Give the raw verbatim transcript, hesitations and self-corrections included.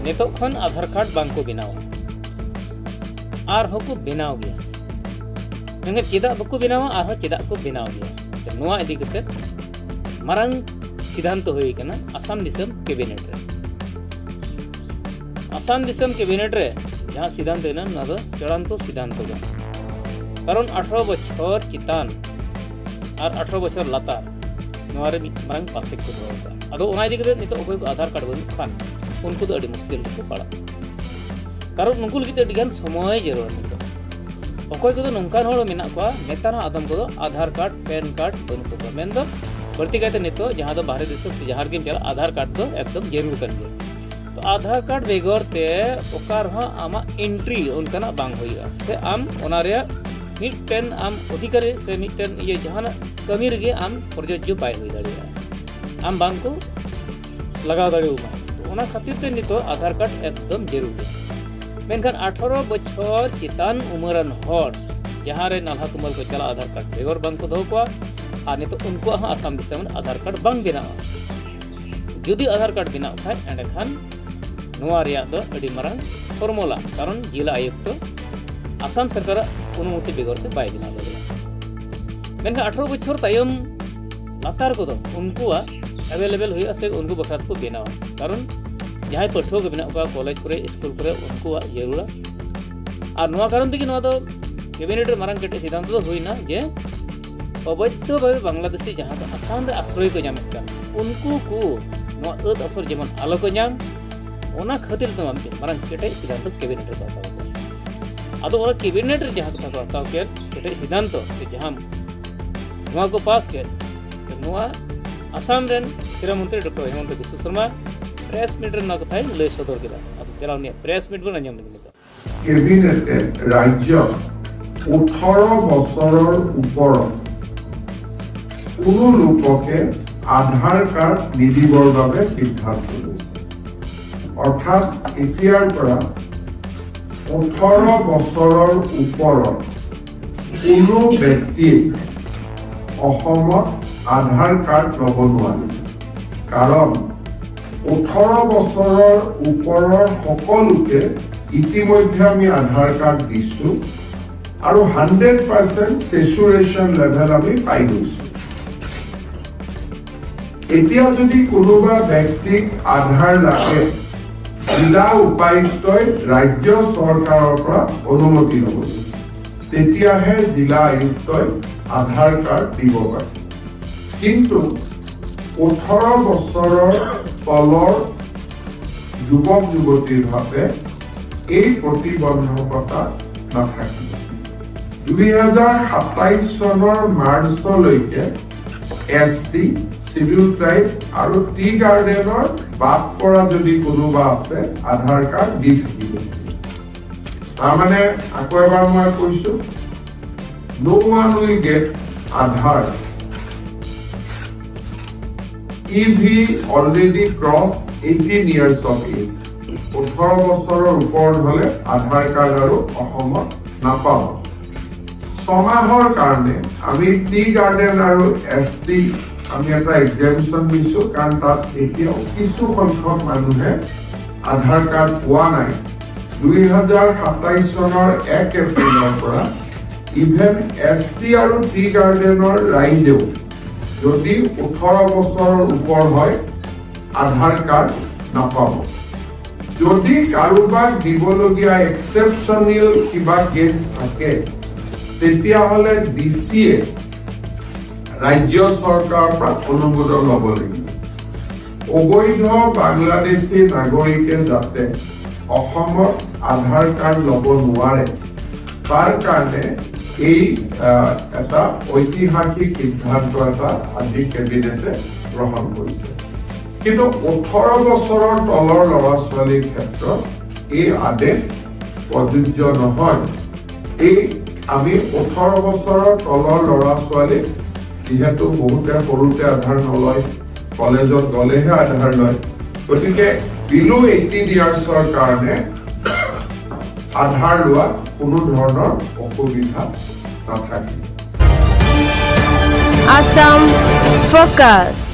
ᱱᱤᱛᱚᱜ ᱠᱷᱚᱱ ᱟᱫᱷᱟᱨ ᱠᱟᱨᱰ ᱵᱟᱝ ᱠᱚ ᱵᱮᱱᱟᱣᱟ, ᱟᱨᱦᱚᱸ ᱠᱚ ᱵᱮᱱᱟᱣ ᱜᱮᱭᱟ᱾ ᱢᱮᱱᱠᱷᱟᱱ ᱪᱮᱫᱟᱜ ᱵᱟᱠᱚ ᱵᱮᱱᱟᱣᱟ, ᱟᱨᱦᱚᱸ ᱪᱮᱫᱟᱜ ᱠᱚ ᱵᱮᱱᱟᱣ ᱜᱮᱭᱟ? ᱛᱚ, ᱱᱚᱣᱟ ᱤᱫᱤ ᱠᱟᱛᱮ ᱢᱟᱨᱟᱝ ᱥᱤᱫᱷᱟᱱᱛᱚ ᱦᱩᱭ ᱟᱠᱟᱱᱟ ᱟᱥᱟᱢ ᱫᱤᱥᱚᱢ ᱠᱮᱵᱤᱱᱮᱴ ᱨᱮ᱾ ᱟᱥᱟᱢ ᱫᱤᱥᱚᱢ ᱠᱮᱵᱤᱱᱮᱴ ᱨᱮ ᱡᱟᱦᱟᱸ ᱥᱤᱫᱷᱟᱱᱛᱚ ᱮᱱᱟ, ᱱᱚᱣᱟ ᱫᱚ ᱪᱩᱲᱟᱱᱛᱚ ᱥᱤᱫᱷᱟᱱᱛᱚ ᱠᱟᱱᱟ᱾ ᱠᱟᱨᱚᱱ ᱟᱴᱷᱨᱚ ᱵᱚᱪᱷᱚᱨ ᱪᱮᱛᱟᱱ ᱟᱨ ᱟᱴᱷᱨᱚ ᱵᱚᱪᱷᱚᱨ ᱞᱟᱛᱟᱨ, ᱱᱚᱣᱟ ᱨᱮ ᱢᱤᱫ ᱢᱟᱨᱟᱝ ᱯᱟᱨᱛᱷᱚᱠᱠᱚ ᱫᱚᱦᱚ ᱟᱠᱟᱫᱟ᱾ ᱟᱫᱚ ᱚᱱᱟ ᱤᱫᱤ ᱠᱟᱛᱮ ᱱᱤᱛᱚᱜ ᱚᱠᱚᱭ ᱠᱚ ᱟᱫᱷᱟᱨ ᱠᱟᱨᱰ ᱵᱟᱹᱱᱩᱜ ᱠᱷᱟᱱ, ᱩᱱᱠᱩ ᱫᱚ ᱟᱹᱰᱤ ᱢᱩᱥᱠᱤᱞ ᱨᱮᱠᱚ ᱯᱟᱲᱟᱜᱼᱟ᱾ ᱠᱟᱨᱚᱱ ᱩᱱᱠᱩ ᱞᱟᱹᱜᱤᱫ ᱛᱮ ᱟᱹᱰᱤ ᱜᱟᱱ ᱥᱚᱢᱚᱭ ᱡᱟᱹᱨᱩᱲᱟ ᱱᱤᱛᱚᱜ᱾ ᱚᱠᱚᱭ ᱠᱚᱫᱚ ᱱᱚᱝᱠᱟᱱ ᱦᱚᱲ ᱢᱮᱱᱟᱜ ᱠᱚᱣᱟ, ᱱᱮᱛᱟᱨ ᱦᱚᱸ ᱟᱫᱚᱢ ᱠᱚᱫᱚ ᱟᱫᱷᱟᱨ ᱠᱟᱨᱰ, ᱯᱮᱱ ᱠᱟᱨᱰ ᱵᱟᱹᱱᱩᱜ ᱛᱟᱠᱚᱣᱟ᱾ ᱢᱮᱱᱫᱚ ᱵᱟᱹᱲᱛᱤ ᱠᱟᱭᱛᱮ ᱱᱤᱛᱚᱜ ᱡᱟᱦᱟᱸ ᱫᱚ ᱵᱟᱦᱨᱮ ᱫᱤᱥᱚᱢ ᱥᱮ ᱡᱟᱦᱟᱸ ᱨᱮᱜᱮᱢ ᱪᱟᱞᱟᱜ, ᱟᱫᱷᱟᱨ ᱠᱟᱨᱰ ᱫᱚ ᱮᱠᱫᱚᱢ ᱡᱟᱹᱨᱩᱲ ᱠᱟᱱ ᱜᱮᱭᱟ᱾ ᱛᱚ ᱟᱫᱷᱟᱨ ᱠᱟᱨᱰ ᱵᱮᱜᱚᱨ ᱛᱮ ᱚᱠᱟ ᱨᱮᱦᱚᱸ ᱟᱢᱟᱜ ᱮᱱᱴᱨᱤ ᱚᱱᱠᱟᱱᱟᱜ ᱵᱟᱝ ᱦᱩᱭᱩᱜᱼᱟ, ᱥᱮ ᱟᱢ ᱚᱱᱟ ᱨᱮᱭᱟᱜ ᱢᱤᱫᱴᱮᱱ ᱟᱢ ᱚᱫᱷᱤᱠᱟᱨᱤ ᱥᱮ ᱢᱤᱫᱴᱮᱱ ᱤᱭᱟᱹ ᱡᱟᱦᱟᱱᱟᱜ ᱠᱟᱹᱢᱤ ᱨᱮᱜᱮ ᱟᱢ ᱯᱨᱚᱡᱳᱡᱽᱡᱚ ᱵᱟᱭ ᱦᱩᱭ ᱫᱟᱲᱮᱭᱟᱜᱼᱟ, ᱟᱢ ᱵᱟᱝ ᱠᱚ ᱞᱟᱜᱟᱣ ᱫᱟᱲᱮᱭᱟᱢᱟ᱾ ᱛᱚ ᱚᱱᱟ ᱠᱷᱟᱹᱛᱤᱨ ᱛᱮ ᱱᱤᱛᱚᱜ ᱟᱫᱷᱟᱨ ᱠᱟᱨᱰ ᱮᱠᱫᱚᱢ ᱡᱟᱹᱨᱩᱲ ᱜᱮᱭᱟ᱾ ᱢᱮᱱᱠᱷᱟᱱ ᱟᱴᱷᱨᱚ ᱵᱚᱪᱷᱚᱨ ᱪᱮᱛᱟᱱ ᱩᱢᱮᱨᱟᱱ ᱦᱚᱲ ᱡᱟᱦᱟᱸ ᱨᱮ ᱱᱟᱞᱦᱟ ᱛᱩᱢᱟᱹᱞ ᱠᱚ ᱪᱟᱞᱟᱜᱼᱟ, ᱟᱫᱷᱟᱨ ᱠᱟᱨᱰ ᱵᱮᱜᱚᱨ ᱵᱟᱝ ᱠᱚ ᱫᱚᱦᱚ ᱠᱚᱣᱟ, ᱟᱨ ᱱᱤᱛᱚᱜ ᱩᱱᱠᱩᱣᱟᱜ ᱦᱚᱸ ᱟᱥᱟᱢ ᱫᱤᱥᱚᱢ ᱨᱮ ᱟᱫᱷᱟᱨ ᱠᱟᱨᱰ ᱵᱟᱝ ᱵᱮᱱᱟᱜᱼᱟ᱾ ᱡᱩᱫᱤ ᱟᱫᱷᱟᱨ ᱠᱟᱨᱰ ᱵᱮᱱᱟᱜ ᱠᱷᱟᱱ, ᱮᱸᱰᱮᱠᱷᱟᱱ ᱱᱚᱣᱟ ᱨᱮᱭᱟᱜ ᱫᱚ ᱟᱹᱰᱤ ᱢᱟᱨᱟᱝ ᱦᱚᱨᱢᱚᱞᱟ, ᱠᱟᱨᱚᱱ ᱡᱮᱞᱟ ᱟᱭᱩᱠᱛᱚ ᱟᱥᱟᱢ ᱥᱚᱨᱠᱟᱨᱟᱜ ᱚᱱᱩᱢᱚᱛᱤ ᱵᱮᱜᱚᱨ ᱛᱮ ᱵᱟᱭ ᱵᱮᱱᱟᱣ ᱫᱟᱲᱮᱭᱟᱜᱼᱟ᱾ ᱢᱮᱱᱠᱷᱟᱱ ᱟᱴᱷᱨᱚ ᱵᱚᱪᱷᱚᱨ ᱛᱟᱭᱚᱢ ᱞᱟᱛᱟᱨ ᱠᱚᱫᱚ ᱩᱱᱠᱩᱣᱟᱜ ᱮᱵᱮᱞᱮᱵᱮᱞ ᱦᱩᱭᱩᱜᱼᱟ, ᱥᱮ ᱩᱱᱠᱩ ᱵᱟᱠᱷᱨᱟ ᱛᱮᱠᱚ ᱵᱮᱱᱟᱣᱟ᱾ ᱠᱟᱨᱚᱱ ᱡᱟᱦᱟᱸᱭ ᱯᱟᱹᱴᱷᱩᱣᱟᱹ ᱠᱚ ᱢᱮᱱᱟᱜ ᱠᱚᱣᱟ ᱠᱚᱞᱮᱡᱽ ᱠᱚᱨᱮ, ᱥᱠᱩᱞ ᱠᱚᱨᱮ, ᱩᱱᱠᱩᱣᱟᱜ ᱡᱟᱹᱨᱩᱲᱟ᱾ ᱟᱨ ᱱᱚᱣᱟ ᱠᱟᱨᱚᱱ ᱛᱮᱜᱮ ᱱᱚᱣᱟ ᱫᱚ ᱠᱮᱵᱤᱱᱮᱴ ᱨᱮ ᱢᱟᱨᱟᱝ ᱠᱮᱴᱮᱡ ᱥᱤᱫᱷᱟᱱᱛᱚ ᱫᱚ ᱦᱩᱭᱱᱟ ᱡᱮ ᱚᱵᱚᱭᱫᱷᱚ ᱵᱷᱟᱵᱮ ᱵᱟᱝᱞᱟᱫᱮᱥᱤ ᱡᱟᱦᱟᱸ ᱫᱚ ᱟᱥᱟᱢ ᱨᱮ ᱟᱥᱨᱚᱭ ᱠᱚ ᱧᱟᱢᱮᱫ ᱠᱟᱱ, ᱩᱱᱠᱩ ᱠᱚ ᱱᱚᱣᱟ ᱟᱹᱛ ᱟᱥᱚᱨ ᱡᱮᱢᱚᱱ ᱟᱞᱚ ᱠᱚ ᱧᱟᱢ, ᱚᱱᱟ ᱠᱷᱟᱹᱛᱤᱨ ᱛᱮ ᱱᱚᱣᱟ ᱢᱤᱫᱴᱮᱱ ᱢᱟᱨᱟᱝ ᱠᱮᱴᱮᱡ ᱥᱤᱫᱷᱟᱱᱛᱚ ᱠᱮᱵᱤᱱᱮᱴ ᱨᱮᱠᱚ ᱦᱟᱛᱟᱣ ᱠᱟᱫᱟ᱾ ᱟᱫᱚ ᱚᱱᱟ ᱠᱮᱵᱤᱱᱮᱴ ᱨᱮ ᱡᱟᱦᱟᱸ ᱠᱟᱛᱷᱟ ᱠᱚ ᱦᱟᱛᱟᱣ ᱠᱮᱫ, ᱠᱮᱴᱮᱡ ᱥᱤᱫᱷᱟᱱᱛᱚ ᱥᱮ ᱡᱟᱦᱟᱸ ᱱᱚᱣᱟ ᱠᱚ ᱯᱟᱥ ᱠᱮᱫ, ᱱᱚᱣᱟ ᱟᱥᱟᱢ ᱨᱮᱱ ᱥᱤᱨᱟᱹ ᱢᱚᱱᱛᱨᱤ ᱰᱚᱠᱴᱚᱨ ᱦᱤᱢᱚᱱᱛᱚ ᱵᱤᱥᱣᱚ ᱥᱚᱨᱢᱟ ᱯᱨᱮᱥ ᱢᱤᱴ ᱨᱮ ᱱᱚᱣᱟ ᱠᱟᱛᱷᱟᱭ ᱞᱟᱹᱭ ᱥᱚᱫᱚᱨ ᱠᱮᱫᱟ᱾ ᱟᱫᱚ ᱪᱟᱞᱟᱣ ᱱᱤᱭᱟᱹ ᱯᱨᱮᱥ ᱢᱤᱴ ᱵᱚᱱ ᱟᱸᱡᱚᱢ ᱞᱮᱜᱮ ᱱᱤᱛᱚᱜ᱾ কেবিনেটে ৰাজ্যত ওঠৰ বছৰৰ ওপৰত কোনো লোককে আধাৰ কাৰ্ড নিদিবৰ বাবে সিদ্ধান্ত লৈছে। অৰ্থাৎ এতিয়াৰ পৰা ওঠৰ বছৰৰ ওপৰত কোনো ব্যক্তিয়ে অসমত আধাৰ কাৰ্ড ল'ব নোৱাৰিব। কাৰণ ওঠৰ বছৰৰ ওপৰৰ সকলোকে ইতিমধ্যে আমি আধাৰ কাৰ্ড দিছো আৰু হাণ্ড্ৰেড পাৰ্চেণ্ট ছেচুৰেশ্যন লেভেল আমি পাই গৈছো। এতিয়া যদি কোনোবা ব্যক্তিক আধাৰ লাগে, জিলা উপায়ুক্তই ৰাজ্য চৰকাৰৰ পৰা অনুমতি ল'ব লাগিব। তেতিয়াহে জিলা আয়ুক্তই আধাৰ কাৰ্ড দিব পাৰে। কিন্তু ওঠৰ বছৰৰ তলৰ যুৱক যুৱতীৰ বাবে এই প্ৰতিবন্ধকতা নাথাকিব। দুই হাজাৰ সাতাইছ চনৰ মাৰ্চলৈকে এছ টি, চিডিউল ট্ৰাইব আৰু টি গাৰ্ডেনৰ বাদ পৰা যদি কোনোবা আছে, আধাৰ কাৰ্ড দি থাকিব। তাৰমানে আকৌ এবাৰ মই কৈছো, no one will get Aadhaar if he already cross eighteen years of age। ওঠৰ বছৰৰ ওপৰত হলে আধাৰ কাৰ্ড আৰু অসমত নাপাব। ছমাহৰ কাৰণে আমি টি গাৰ্ডেন আৰু এছ টি আমি এটা এক্সেমশ্যন দিছো, কাৰণ তাত এতিয়াও কিছু সংখ্যক মানুহে আধাৰ কাৰ্ড পোৱা নাই। দুই হাজাৰ সাতাইছ চনৰ এক এপ্ৰিলৰ পৰা ইভেন এছ টি আৰু টি গাৰ্ডেনৰ ৰাইজেও যদি ওঠৰ বছৰৰ ওপৰ হয়, আধাৰ কাৰ্ড নাপাব। যদি কাৰোবাক দিবলগীয়া এক্সেপশ্যনেল কিবা কেছ থাকে, তেতিয়াহ'লে ডি চিয়ে ৰাজ্য চৰকাৰৰ পৰা অনুমোদন ল'ব লাগিব। অবৈধ বাংলাদেশী নাগৰিকে যাতে অসমত আধাৰ কাৰ্ড ল'ব নোৱাৰে, তাৰ কাৰণে এই আহ, এটা ঐতিহাসিক সিদ্ধান্ত এটা আজি কেবিনেটে গ্ৰহণ কৰিছে। কিন্তু ওঠৰ বছৰৰ তলৰ ল'ৰা ছোৱালীৰ ক্ষেত্ৰত এই আদেশ প্ৰযোজ্য নহয়। এই আমি ওঠৰ বছৰৰ তলৰ ল'ৰা ছোৱালী যিহেতু বহুতে সৰুতে আধাৰ নলয়, কলেজত গ'লেহে আধাৰ লয়, গতিকে বিলো এইটিন ইয়াৰ্ছৰ কাৰণে আধাৰ লোৱাত কোনো ধৰণৰ অসুবিধা নাথাকে। আছাম ফ'কাছ।